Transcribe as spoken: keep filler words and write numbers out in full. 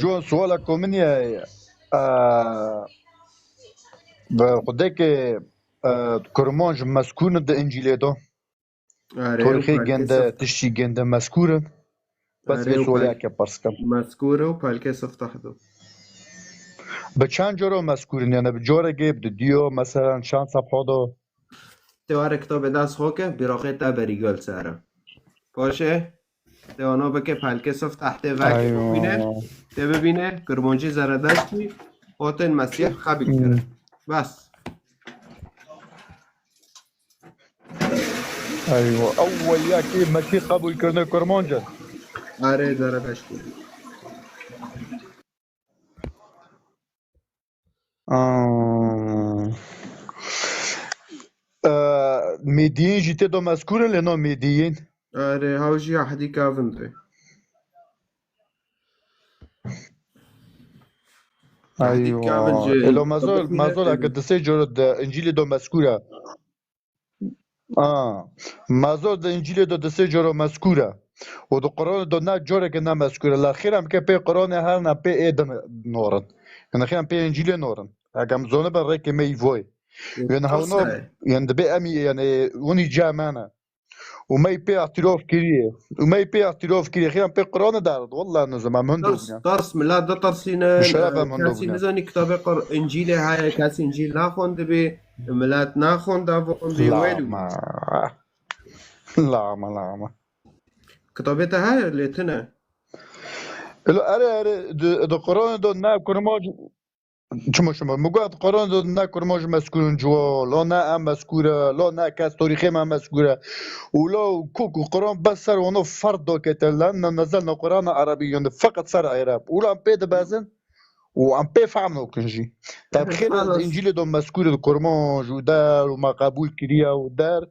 Con, suala ku min ye, e, bi xwedê ke, e, kurmanc mezkûr in di Încîlê de. Erê, Torîxê gende, tiştî gende mezkûr in. Bes vê sualeke pirs kim. Mezkûr û pelkê siftah do. Bi çend coro mezkûr in? Yani bi corekê, bi didiyo, mesela çend sefha do? Te were kitabê dest xwe ke, bîraxê te berî gel sere. Paşê, te ana bike pelkê siftah tê veke bibîne, te bibîne, kurmancî zeredeştî, hatin Mesîh qebîl kirin. Bes. Eywa. Ewweliyakî Mesîh qebûlkirine kurmanc e. Erê, zeredeştî. Aa. Ee, Mêdiyên jî tê de mezkûr in, lê no Mêdiyên. Erê, hew jî Ehdî Kevin tê. Ehdî Kevin jî. Elo mezor, mezor eke di sê coro de Încîlê de mezkûr e. A, mezor di Încîlê de di sê coro mezkûr e. Û di Quranê de ne coreke ne mezkûr e. La xêra em ke pê Quranê herin em pê ê din norin. Yani xêra em pê Încîlê norin. Eke em zonibin rêkê me î voyê. Yani hewno, yani dibê em î, yani hûn î cem me ne. Û me yî pê îtirof kiriye. Û me yî pê îtirof kiriye. Xêra em pê Quranê derin. Wallah nizim em hindo bûne. Ters, milet ditirsîne. Bi şeref em hindo bûne. Kesî nizanî kitabê Qur-, Încîlê heye, kesî Încîl naxwendibê. Milet naxwenda, von bê welû. Lama. Lama, lama. Kitabê te heye, lê tune. Elo, erê, erê, di, di Quranê de ne kurmac, çima, çima? Min got, Quranê de ne kurmac mezkûr in ciwa, lo ne em mezkûr e, lo ne kes torîxê me mezkûr e. Û lo ku, ku Quran bes ser wano ferd do kete, lan ne nezel ne Quran Erebî, yani feqet ser Ereb. Û lan pê dibezin, û em pê fehm nokin jî. Te bi xêr, Încîlê do mezkûr in kurmanc û der û me qebûl kiriye û der.